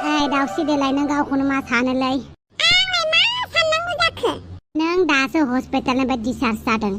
ओइ दाउस्रि देलाय नों गावखौनो मा सानोलै? आंलाय मा साननांगौ जाखो? नों दासो हस्पिटालनिफ्राय डिस्चार्ज जादों।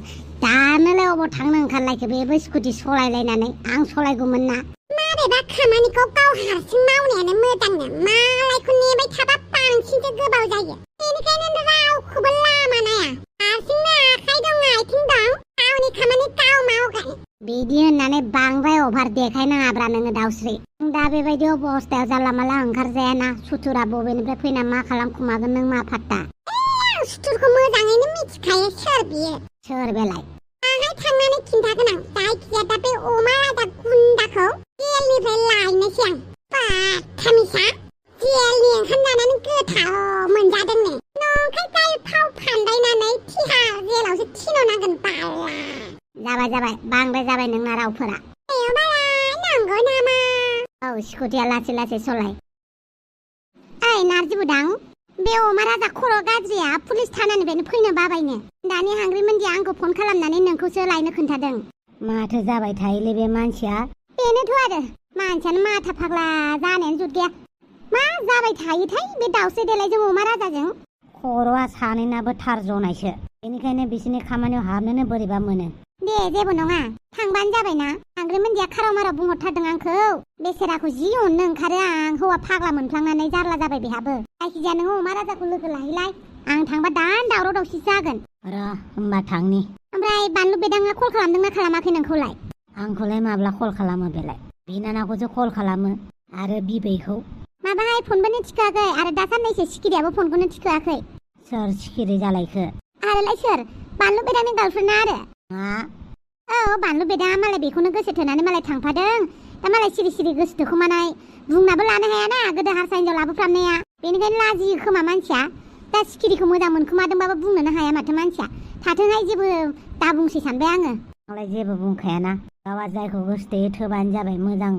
दानोलाय अबाव थांनो ओंखारलायखो बेबो स्कुटि सलायलायनानै आं सलायगौमोन ना। माबेबा खामानिखौ गाव हारसिं मावनायानो मोजांनो। मालायखौ नेबाय थाबा बांसिनसो गोबाव जायो। बेनिखायनो रावखौबो लामा नाया। हारसिंनो आखाइ दं आथिं दं। गावनि खामानि गाव मावगोन। बिदि होननानै बांद्राय अभार देखायनाङाब्रा नोङो दाउस्रि। दा बेबायदि अबस्थायाव जानला मानला ओंखारजायाना। सुथुरा बबेनिफ्राय फैना मा खालामखुमागोन नों मा फात्ता? आं सुथुरखौ मोजाङैनो मिथिखायो सोर बियो। सोर बेलाय? आंहाय थांनानै खिन्थागोन आं। जायखिजाया दा बे अमा राजा गुन्दाखौ जेलनिफ्राय लायनोसै आं। बाथामिसा जेलनि ओंखाम जानानै गोथाव मोनजादोंनो। नंखाय जाय फाव फान्दायनानै तिहार जेलावसो थिनहरनांगोन बाला। जाबाय बांद्राय जाबाय नोंना रावफोरा। नंगौ नामा? औ स्कुटिया लासै लासै सलाय। ओइ नारजि बुदां, बे अमा राजा खर' गाज्रिया पुलिस थानानिफ्रायनो फैनो बाबायनो। दानि हांग्रिमोनदिया आंखौ फन खालामनानै नोंखौसो लायनो खोन्थादों। माथो जाबाय थायोलै बे मानसिया? बेनोथ' आरो मानसियानो माथा फाग्ला जानायानो जुद गैया। मा जाबाय थायोथाय बे दाउस्रि देलायजों अमा राजाजों? खर'आ सानैनाबो थार जनायसो। बेनिखायनो बिसोरनि खामानियाव हाबनोनो बोरैबा मोनो। दे जेबो नङा, थांबानो जाबायना। हांग्रिमोनदिया खाराव माराव बुंहरथारदों आंखौ। बेसेराखौ जि अननो ओंखारो आं। हौवा फाग्ला मोनफ्लांनानै जारला जाबाय बेहाबो। जायखिजाया नोङो अमा राजाखौ लोगो लाहैलाय। आं थांबा दान दावराव दावसि जागोन। र' होमबा थांनि। ओमफ्राय बानलु बेदाङा कल खालामदोंना खालामाखै नोंखौलाय? आंखौलाय माब्ला कल खालामो बेलाय? बिनानावखौसो कल खालामो आरो बिबैखौ। माबाहाय फनबोनो थिखोआखै आरो दा साननैसो सिखिरियाबो फनखौनो थिखोआखै। सोर सिखिरि जालायखो? आरोलाय सोर? बानलु बेदानि गार्लफ्रेन्डआ आरो। मा? औ बानलु बेदाङा मालाय बेखौनो गोसो थोनानै मालाय थांफादों। दा मालाय सिरि सिरि गोसो थोखोमानाय बुंनाबो लानो हायाना गोदो हारसा हिनजाव लाबोफ्रामनाया। बेनिखायनो लाजियो खोमा मानसिया। दा सिखिरिखौ मोजां मोनखोमादोंबाबो बुंनोनो हाया माथो मानसिया। थाथोंहाय जेबो दा बुंसै सानबाय आङो। आंलाय जेबो बुंखायाना। गावआ जायखौ गोसोथोयो थोबानो जाबाय, मोजां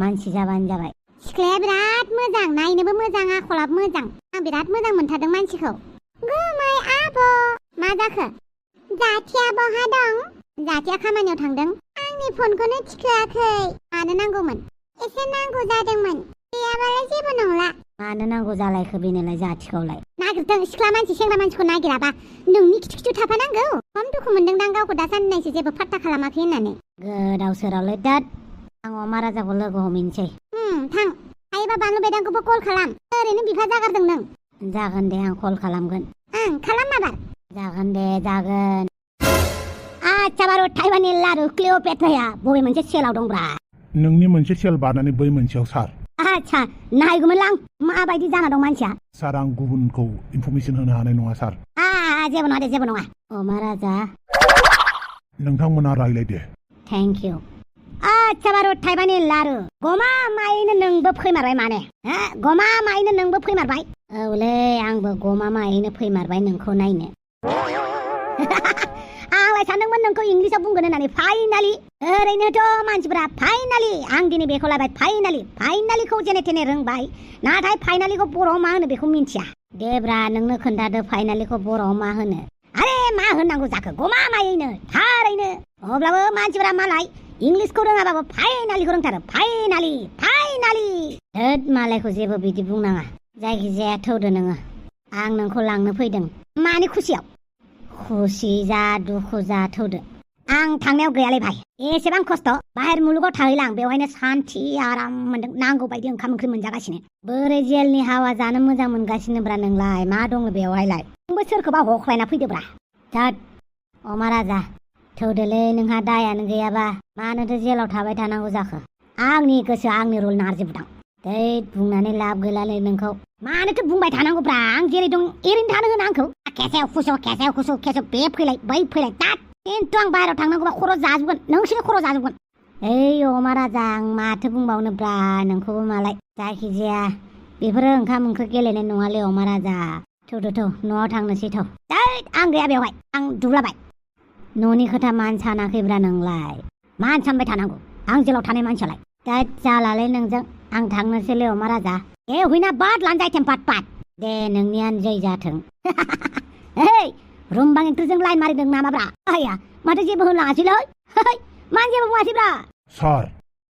मानसि जाबानो जाबाय। सिख्लाया बिराद मोजां, नायनोबो मोजां, आखलाबो मोजां। आं बिराद मोजां मोनथारदों मानसिखौ। गोमै आब'। मा जाखो? जाथिया बहा दं? जाथिया खामानियाव थांदों। आंनि फनखौनो थिखोआखै। मानो नांगौमोन? एसे नांगौ जादोंमोन। गैयाबालाय जेबो नंला। मानो नांगौ जालायखो बेनोलाय जाथिखौलाय? नागिरदों सिख्ला मानसि सेंग्रा मानसिखौ नागिराबा नोंनि खिथु खिथु थाफानांगौ। खम दुखु मोनदोंदां गावखौ दा साननैसो जेबो फात्ता खालामाखै होननानै। गोदाव सोरावलै दाद। आं अमा राजाखौ लोगो हमहैनोसै। थां। हायोबा बानलु बेदांखौबो कल खालाम। ओरैनो बिफा जागारदों नों। जागोन दे आं कल खालामगोन। खालाम माबार। जागोन दे जागोन। आच्छा बारु थाइबानि लारु क्लिअपेट्राया बबे मोनसे सेलाव दंब्रा? नोंनि मोनसे सेल बारनानै बै मोनसेयाव सार। आच्छा नायगौमोनलां माबायदि जाना दं मानसिया। सार आं गुबुनखौ इनफरमेसन होनो हानाय नङा सार। जेबो नङा दे जेबो नङा। अमा राजा नोंथांमोना रायलायदो। Thank you. आच्छा बारु थाइबानि लारु गमा मायैनो नोंबो फैमारबाय माने? गमा मायैनो नोंबो फैमारबाय? औलै आंबो गमा मायैनो फैमारबाय नोंखौ नायनो। आंलाय सानदोंमोन नोंखौ इंलिसाव बुंगोन होननानै फाइनालि। ओरैनोथ' मानसिफोरा फाइनालि आं दिनै बेखौ लायबाय फाइनालिखौ जेने थेने रोंबाय। नाथाय फाइनालिखौ बर'आव मा होनो बेखौ मिन्थिया। देब्रा नोंनो खोन्थादो फाइनालिखौ बर'आव मा होनो? आरे मा होननांगौ जाखो गमा मायैनो थारैनो। अब्लाबो मानसिफोरा मालाय इंलिसखौ रोङाबाबो फाइनालिखौ रोंथारो। फाइनालि। होद मालायखौ जेबो बिदि बुंनाङा। जायखिजाया थौदो नोङो। आं नोंखौ लांनो फैदों। मानि खुसियाव? खुसि जा दुखु जा थौदो। आं थांनायाव गैयालै भाइ। एसेबां खस्थ' बाहेर मुलुगाव थाहैलां बेवहायनो सान्थि आराम मोनदों। नांगौ बायदि ओंखाम ओंख्रि मोनजागासिनो। बोरै जेलनि हावा जानो मोजां मोनगासिनोब्रा नोंलाय? मा दङ बेवहायलाय? नोंबो सोरखौबा हख्लायना फैदोब्रा। थोद अमा राजा थौदोलै नोंहा दायानो गैयाबा मानोथो जेलाव थाबाय थानांगौ जाखो? आंनि गोसो आंनि रुल नारजि बुदां। दै बुंनानै लाब गैलालै नोंखौ। मानोथो बुंबाय थानांगौब्रा? आं जेरै दं एरैनो थानो होनो आंखौ। केसेव खुसु बे फैलाय बै फैलाय दाद। खिन्थु आं बाहेराव थांनांगौबा खर' जाजोबगोन। नोंसोरनि खर' जाजोबगोन। ओइ अमा राजा आं माथो बुंबावनोब्रा नोंखौबो मालाय। जायखिजाया बेफोरो ओंखाम ओंख्रि गेलेनाय नङालै अमा राजा। थौदो न'आव थांनोसै थौ। आं गैया बेवहाय। आं दुब्लाबाय। न'नि खोथा मान सानाखैब्रा नोंलाय? मान सानबाय थानांगौ आं जेलाव थानाय मानसियालाय। दा जालालै नोंजों। आं थांनोसैलै अमा राजा। हुइना बाद लानजाय टेम्पाट पाट। दे नोंनियानो जै जाथों। रुमबां ओंख्रिजों लाइन मारिदों नामाब्रा? आया माथो जेबो होनलाङासैलै। मानो जेबो बुङासैब्रा? सार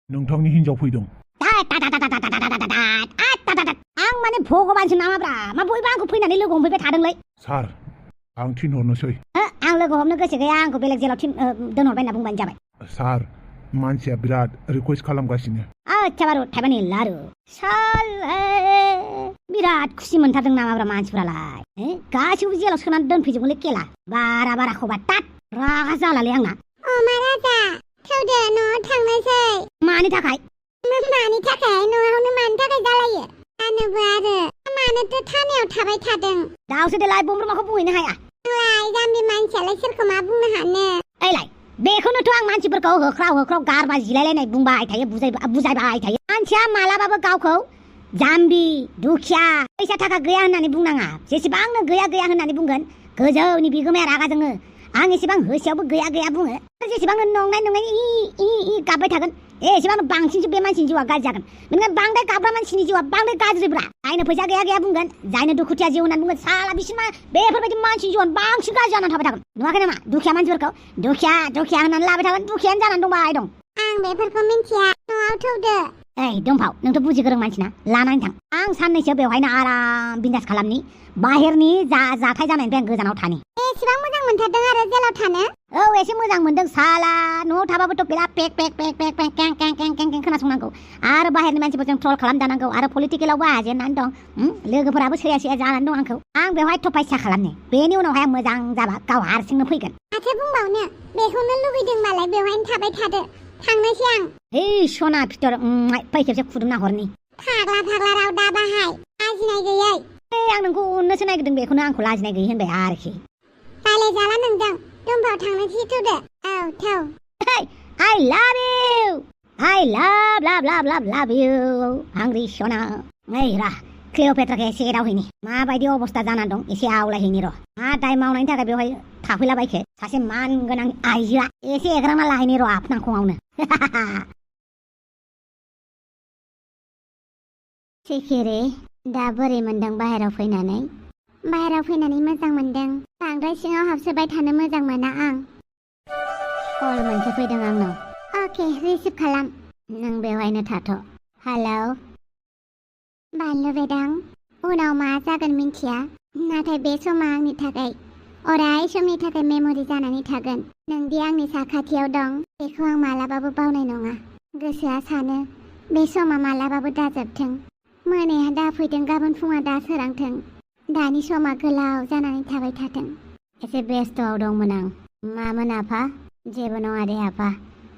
नोंथांनि हिनजाव फैदों। भगबानसो नामाब्रा मा बयबो आंखौ फैनानै लोगो हमफैबाय थादोंलै सार आं थिनहरनोसै आं लोगो हमनो गोसो गैया आंखौ बेलेग जेलाव दोनहरबाय होनना बुंबानो जाबाय सार मानसिया बिराद रिकुवेस्ट खालामगासिनो आच्छा बारु थाइबानि लारु साले बिराद खुसि मोनथारदों नामाब्रा मानसिफ्रालाय गासैबो जेलाव सोनानै दोनफैजोबगोनलै केला बारा बाराखौबा तात रागा जालालै आंना अमा राजा थौदो न'आव थांनोसै मानि थाखाय मानि थाखाय न'आवनो मानि थाखाय जालायो जानोबो आरो मानोथो थानायाव थाबाय थादों दावसो देलाय बुंब्रुमाखौ बुंहैनो हाया लाय जाम्बि मानसियालाय सोरखौ मा बुंनो हानो ओइलाय बेखौनोथ' आं मानसिफोरखौ होख्राव गारबा जिलायलायनाय बुंबाय थायो बुजायबाय थायो मानसिया मालाबाबो गावखौ जाम्बि दुखिया फैसा थाखा गैया होननानै बुंनाङा जेसेबांनो गैया होननानै बुंगोन गोजौनि बिगोमाया रागा जोङो आं एसेबां होसेयावबो गैया बुङो जेसेबांनो नंनाय इ गाबबाय थागोन एसेबांनो बांसिनसो बे मानसिनि जिउआ गाज्रि जागोन बेनिखायनो बांद्राय गाबग्रा मानसिनि जिउआ बांद्राय गाज्रिब्रा जायनो फैसा गैया बुंगोन जायनो दुखुथिया जिउ होननानै बुंगोन साला बिसोर बेफोरबायदि मानसिनि जिउआ बांसिन गाज्रि जानानै थाबाय थागोन नुवाखै नामा दुखिया मानसिफोरखौ दुखिया होननानै लाबाय थागोन दुखियानो जानानै दंबाय दं आं बेफोरखौ मिन्थिया न'आव थौदो ओइ दंफाव नोंथ' बुजि गोरों मानसिना लानानै थां आं साननैसो बेवहायनो आराम बिन्दास खालामनि बाहेरनि जाथाय जानायनिफ्राय आं गोजानाव थानि एसेबां मोजां मोनथारदों आरो जेलाव थानो औ एसे मोजां मोनदों साला न'आव थाबाबोथ' बिराद पेक कें खोनासंनांगौ आरो बाहेरनि मानसिफोरजों ट्रल खालामजानांगौ आरो पलिटिकेलावबो आजेननानै दं लोगोफोराबो सैया जानानै दं आंखौ आं बेवहाय थफायसा खालामनि बेनि उनावहाय मोजां जाबा गाव हारसिंनो फैगोन माथो बुंबावनो बेखौनो लुगैदों मालाय बेवहायनो थाबाय थादो थांनोसै आं हे सना फिथर फै खेबसे खुदुमना हरनि फाग्ला राव दा बाहाय लाजिनाय गैयै आं नोंखौ अननोसो नागिरदों बेखौनो आंखौ लाजिनाय गैयै होनबाय आरोखि रायलाय जाला नोंजों दंबाव थांनोसै थौदो औ थौ I love you I love you हांग्रि सना ओइ रा क्लिअपेट्राखौ एसे एदावहैनि माबायदि अबस्था जानानै दं एसे आवलायहैनि र' मा दाय मावनायनि थाखाय बेवहाय थाफैलाबायखो सासे मान गोनां आइजोआ एसे एग्रांना लाहैनि र' आपनाखङावनो सिखिरि दा बोरै मोनदों बाहेराव फैनानै मोजां मोनदों बांद्राय सिङाव हाबसोबाय थानो मोजां मोना आं कल मोनसे फैदों आंनाव अके रिसिभ खालाम नों बेवहायनो थाथ' हेलौ बानलु बेदां उनाव मा जागोन मिन्थिया नाथाय बे समा आंनि थाखाय अराय समनि थाखाय मेम'रि जानानै थागोन नोंदि आंनि साखाथियाव दं बेखौ आं मालाबाबो बावनाय नङा गोसोआ सानो बे समा मालाबाबो दाजोबथों मोनाया दा फैदों गाबोन फुङा दा सोरांथों दानि समा गोलाव जानानै थाबाय थाथों एसे बेस्थ'आव दंमोन आं मामोन आफा जेबो नङा दे आफा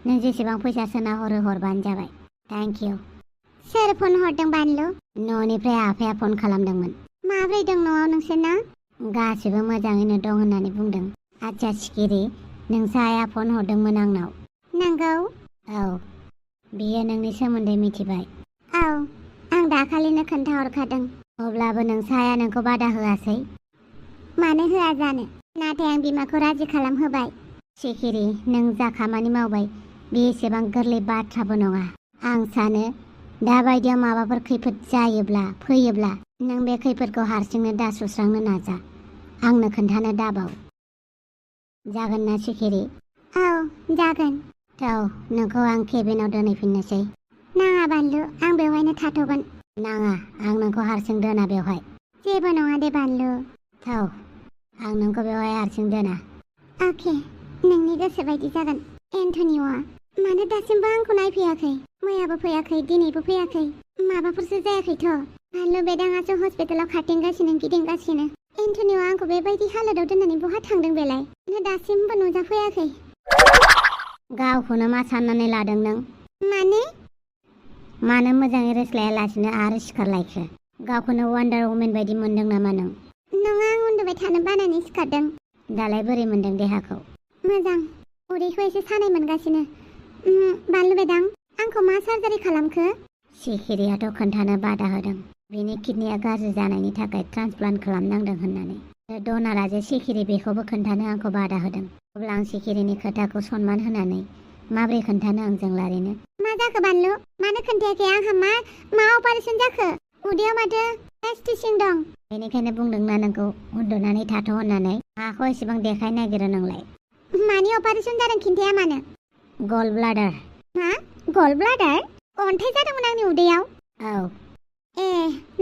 नों जेसेबां फैसा सोना हरबानो जाबाय थेंक इउ सोर फन हरदों बानलु न'निफ्राय आफाया फन खालामदोंमोन माब्रै दं न'आव नोंसोरना गासिबो मोजाङैनो दं होननानै बुंदों आच्छा सिखिरि नोंसा आइया फन हरदोंमोन आंनाव नंगौ औ बियो नोंनि सोमोन्दै मिथिबाय औ आं दाखालिनो खोन्थाहरखादों अब्लाबो नोंसा आइया नोंखौ बादा होआसै मानो होआ जानो नाथाय आं बिमाखौ राजि खालामहोबाय सिखिरि नों जा खामानि मावबाय बे एसेबां गोरलै बाथ्राबो नङा आं सानो दाबायदियाव माबाफोर खैफोद फैयोब्ला नों बे खैफोदखौ हारसिंनो दा सुस्रांनो नाजा आंनो खोन्थानो दाबाव जागोन ना सिखिरि औ जागोन औ नोंखौ आं केबिनाव दोनहैफिननोसै नाङा बानलु आं बेवहायनो थाथ'गोन नाङा आं नोंखौ हारसिं दोना बेवहाय जेबो नङा दे बानलु औ आं नोंखौ बेवहाय हारसिं दोना अके नोंनि गोसो बायदि जागोन एन्टनिअआ मानो दासिमबो आंखौ नायफैयाखै मैयाबो फैयाखै दिनैबो फैयाखै माबाफोरसो जायाखैथ' बानलु बेदाङासो हस्पिटालाव खारथिंगासिनो गिदिंगासिनो एन्टनिअआ आंखौ बेबायदि हालोदाव दोननानै बहा थांदों बेलाय दासिमबो नुजाफैयाखै गावखौनो मा साननानै लादों नों मानो मोजाङै रेस्ट लायालासिनो आरो सिखारलायखो गावखौनो वान्डार वुमेन बायदि मोनदों नामा नों नङा आं उन्दुबाय थानो बानानै सिखारदों दालाय बोरै मोनदों देहाखौ मोजां उदैखौ एसे सानाय मोनगासिनो बानलु बेदां आंखौ मा सार्जारि खालामखो सिखिरियाथ' खोन्थानो बादा होदों बिनि किडनिया गाज्रि जानायनि थाखाय ट्रान्सप्लान्ट खालामनांदों होननानै डनारा जे सिखिरि बेखौबो खोन्थानो आंखौ बादा होदों अब्ला आं सिखिरिनि खोथाखौ सनमान होनानै माबोरै खोन्थानो आंजों लारिनो मा जाखो बानलु मानो खोन्थायाखै आंहा मा अपारेसन जाखो उदैयाव माथो स्टिचिं दं बेनिखायनो बुंदोंना नोंखौ उन्दुनानै थाथ' होननानै माखौ एसेबां देखायनो नागिरो नोंलाय मानि अपारेसन जादों खिन्थाया मानो गल ब्लाडार मा गल ब्लाडार अन्थाइ जादोंमोन आंनि उदैयाव औ ए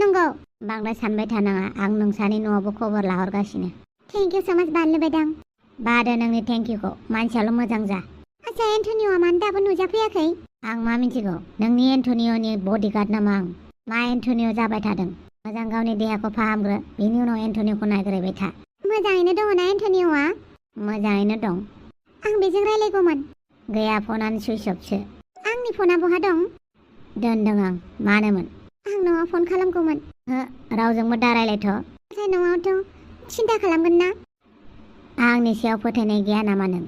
नंगौ बांद्राय सानबाय थानाङा आं नोंसानि न'आवबो खबर लाहरगासिनो थेंक इउ सो माच बानलु बायदां बादो नोंनि थेंक इउखौ मानसियाल' मोजां जा आচ্ছা एन्टनिय'आ मानो दाबो नुजाफैयाखै आं मा मिथिगौ नोंनि एन्टनिय'नि बडिगार्ड नामा आं मा एन्टनिय' जाबाय थादों मोजां गावनि देहाखौ फाहामग्रो बेनि उनाव एन्टनिय'खौ नायग्रोबाय था मोजाङैनो दङ ना एन्टनिय'आ मोजाङैनो दं आं बेजों रायलायगौमोन गैया फनानो सुइच अफसो आंनि फना बहा दं दोनदों आं मानोमोन आं न'आव फन खालामगौमोन रावजोंबो दा रायलायथ' नाथाय न'आवथ' सिन्था खालामगोन ना आंनि सायाव फोथायनाय गैया नामा नों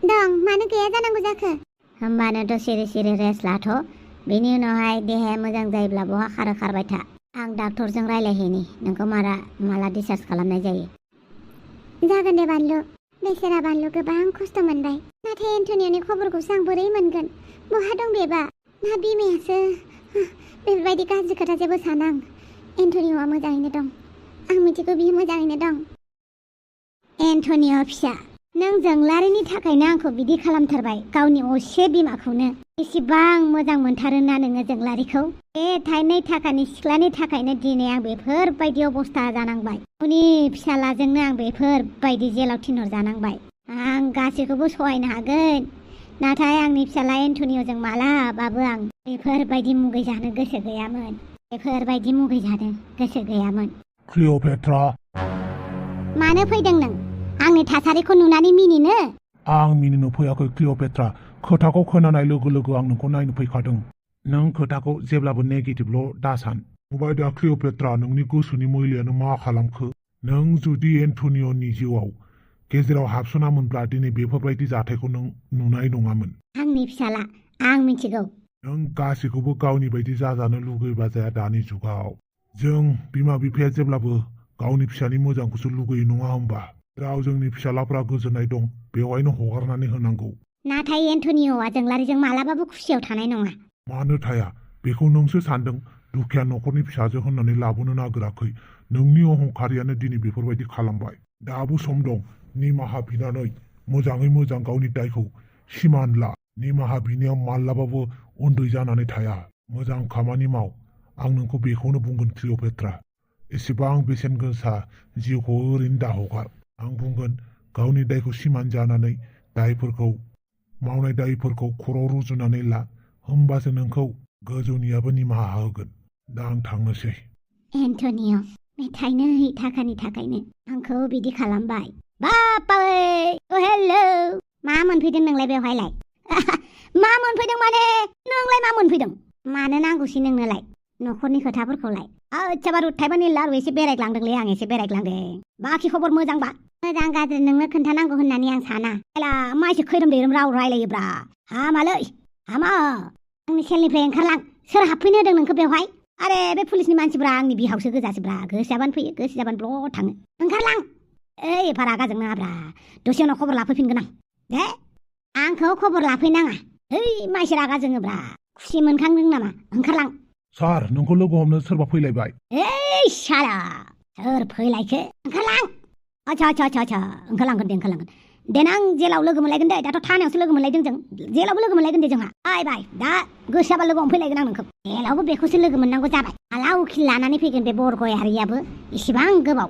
दं मानो गैया जानांगौ जाखो होमबानोथ' सिरि सिरि रेस्ट लाथ' बेनि उनावहाय देहाया मोजां जायोब्ला बहा खारबाय था आं डाक्टरजों रायलायहैनि नोंखौ माला डिसचार्ज खालामनाय जायो जागोन दे बानलु बेसेरा बानलु गोबां खस्थ' मोनबाय नाथाय एन्टनिय'नि खबरखौसो आं बोरै मोनगोन बहा दं बेबा ना बिमायासो बेफोरबायदि गाज्रि खोथा जेबो साना आं एन्टनिय'आ मोजाङैनो दं आं मिथिगौ बियो मोजाङैनो दं एन्टनिय' फिसा नों जोंलारिनि थाखायनो आंखौ बिदि खालामथारबाय गावनि असे बिमाखौनो एसेबां मोजां मोनथारोना नोङो जोंलारिखौ बे थाइनै थाखानि सिख्लानि थाखायनो दिनै आं बेफोरबायदि अबस्था जानांबाय उनि फिसालाजोंनो आं बेफोरबायदि जेलाव थिनहरजानांबाय आं गासैखौबो सहायनो हागोन नाथाय आंनि फिसाला एन्टनिय'जों मालाबाबो आं बेफोरबायदि मुगै जानो गोसो गैयामोन बेफोरबायदि मुगै जानो गोसो गैयामोन क्लिअपेट्रा मानो फैदों नों आंनि थासारिखौ नुनानै मिनिनो आं मिनिनो फैयाखै क्लिअपेट्रा खोथाखौ खोनानाय लोगो लोगो आं नोंखौ नायनो फैखादों नों खोथाखौ जेब्लाबो नेगेटिभल' दासान नुबाय दा क्लिअपेट्रा नोंनि गोसोनि मैलायानो मा खालामखो नों जुदि एन्टनिय'नि जिउआव गेजेराव हाबसनामोनब्ला दिनै बेफोरबायदि जाथायखौ नों नुनाय नङामोन आंनि फिसाला आं मिथिगौ नों गासैखौबो गावनि बायदि जाजानो लुगैबा जाया दानि जुगाव जों बिमा बिफाया जेब्लाबो गावनि फिसानि मोजांखौसो लुगैयो नङा होमबा राव जोंनि फिसालाफ्रा गोजोननाय दं बेवहायनो हगारनानै होनांगौ नाथाय एन्टनिय'आ जोंलारिजों मालाबाबो खुसियाव थानाय नङा मानो थाया बेखौ नोंसो सानदों दुखिया न'खरनि फिसाजो होननानै लाबोनो नागिराखै नोंनि अहंखारियानो दिनै बेफोरबायदि खालामबाय दाबो सम दं निमाहा बिनानै मोजाङै मोजां गावनि दायखौ सिमान ला निमाहा बिनायाव माब्लाबाबो उन्दै जानानै थाया मोजां खामानि माव आं नोंखौ बेखौनो बुंगोन क्लिअपेट्रा एसेबां बेसेन गोसा जिउखौ ओरैनो दाहगार आं बुंगोन गावनि दायखौ सिमान जानानै मावनाय दायफोरखौ खर'आव रुजुनानै ला होमबासो नोंखौ गोजौनियाबो निमाहा होगोन दा आं थांनोसै एन्टनिय' बे थाइनै थाखानि थाखायनो आंखौ बिदि खालामबाय बापाय हेलौ मा मोनफैदों नोंलाय बेवहायलाय मा मोनफैदों माने नोंलाय मा मोनफैदों मानो नांगौसै नोंनोलाय न'खरनि खोथाफोरखौलाय आच्छा बारु थाइबानि लारु एसे बेरायग्लांदोंलै आं एसे बेरायग्लांदों बाखि खबर मोजांबा मोजां गाज्रि नोंनो खोन्थानांगौ होननानै आं साना एला मा एसे खैरोम दैरोम राव रायलायोब्रा हामालै हामा आंनि सेलनिफ्राय ओंखारलां सोर हाबफैनो होदों नोंखौ बेवहाय आरे बे पुलिसनि मानसिफ्रा आंनि बिहावसो गोजासोब्रा गोसो जाबानो फैयो गोसो जाबानो ब्लद थाङो ओंखारलां ओइ एफा रागा जोंनो नाङाब्रा दसे उनाव खबर लाफैफिनगोन आं दे आंखौ खबर लाफैनाङा ओइ मानसि रागा जोङोब्रा खुसि मोनखांदों नामा ओंखारलां सार नोंखौ लोगो हमनो सोरबा फैलायबाय ओइ साला सोर फैलायखो ओंखारलां आच्छा ओंखारलांगोन दे ओंखारलांगोन देनां जेलाव लोगो मोनलायगोन दे दाथ' थानायावसो लोगो मोनलायदों जों जेलावबो लोगो मोनलायगोन दे जोंहा बाय दा गोसो जाबा लोगो हमफैलायगोन आं नोंखौ जेलावबो बेखौसो लोगो मोननांगौ जाबाय माला उखिल लानानै फैगोन बे बरगयारियाबो इसिबां गोबाव